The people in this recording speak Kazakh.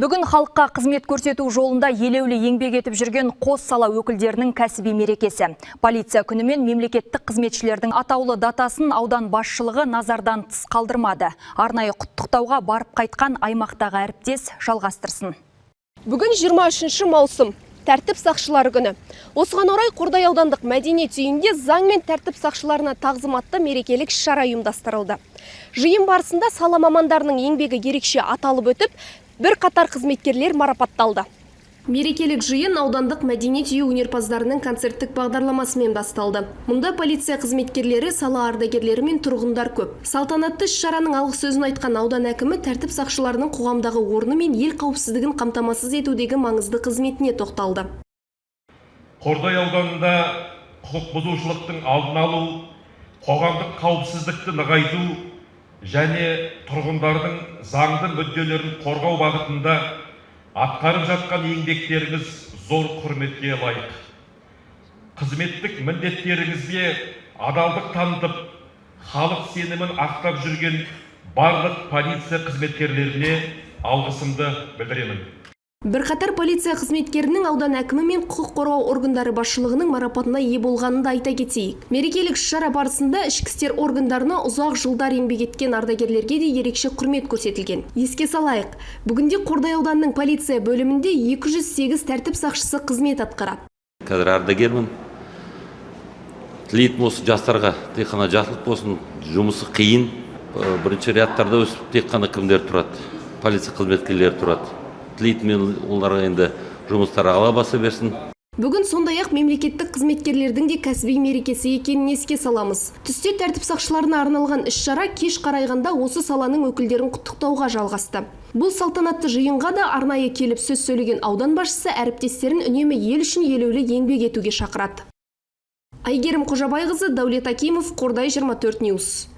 Бүгін халыққа қызмет көрсету жолында елеулі еңбек етіп жүрген қос сала өкілдерінің кәсіби мерекесі. Полиция күні мен мемлекеттік қызметшілердің атаулы датасын аудан басшылығы назардан тыс қалдырмады. Арнайы құттықтауға барып қайтқан аймақтағы әріптес жалғастырсын. Бүгін 23 маусым. Тәртіп сақшылары күні. Осыған орай Қордай аудандық мәдениет үйінде заң мен тәртіп сақшыларына тағзым атты мерекелік шара ұйымдастырылды. Жиын барысында сала мамандарының еңбегі ерекше аталып өтіп, бір қатар қызметкерлер марапатталды. Мерекелік жиын аудандық мәдениет үйі өнерпаздарының концерттік бағдарламасымен басталды. Мұнда полиция қызметкерлері, сала ардагерлері мен тұрғындар көп. Салтанатты іс-шараның алғы сөзін айтқан аудан әкімі тәртіп сақшыларының қоғамдағы орны мен ел қауіпсіздігін қамтамасыз етудегі маңызды қызметіне тоқталды. Қордай ауданында құқық бұзушылықтың алдын алу, қоғамдық қауіпсіздікті нығайту және тұрғындардың заңды мүдделерін қорғау бағытында атқарып жатқан еңбектеріңіз зор құрметке лайық. Қызметтік міндеттеріңізге адалдық танытып, халық сенімін ақтап жүрген барлық полиция қызметкерлеріне алғысымды білдіремін. Бірқатар полиция қызметкерінің аудан әкімі мен құқық қорғау органдары басшылығының марапатына ие болғанын да айта кетейік. Мерекелік шара барысында ішкі істер органдарына ұзақ жылдар еңбек еткен ардагерлерге де ерекше құрмет көрсетілген. Еске салайық, бүгінде Қордай ауданының полиция бөлімінде 208 тәртіп сақшысы қызмет атқарады. Қазір ардагермін. Тілейтінім, осы жастарға тек қана жақсылық болсын. Жұмысы қиын. Бірінші рядтарда өсіп тек қана кімдер тұрады? Полиция қызметкерлері тұрады. Тілейтінім мен оларға, енді жұмыстары алға баса берсін. Бүгін сондай-ақ мемлекеттік қызметкерлердің де кәсіби мерекесі екенін еске саламыз. Түсте тәртіп сақшыларына арналған іс-шара кеш қарайғанда осы саланың өкілдерін құттықтауға жалғасты. Бұл салтанатты жиынға да арнайы келіп сөз сөйлеген аудан басшысы әріптестерін үнемі ел үшін елеулі еңбек етуге шақырады. Айгерім Қожабайқызы, Дәулет Акимов, Қордай 24 News.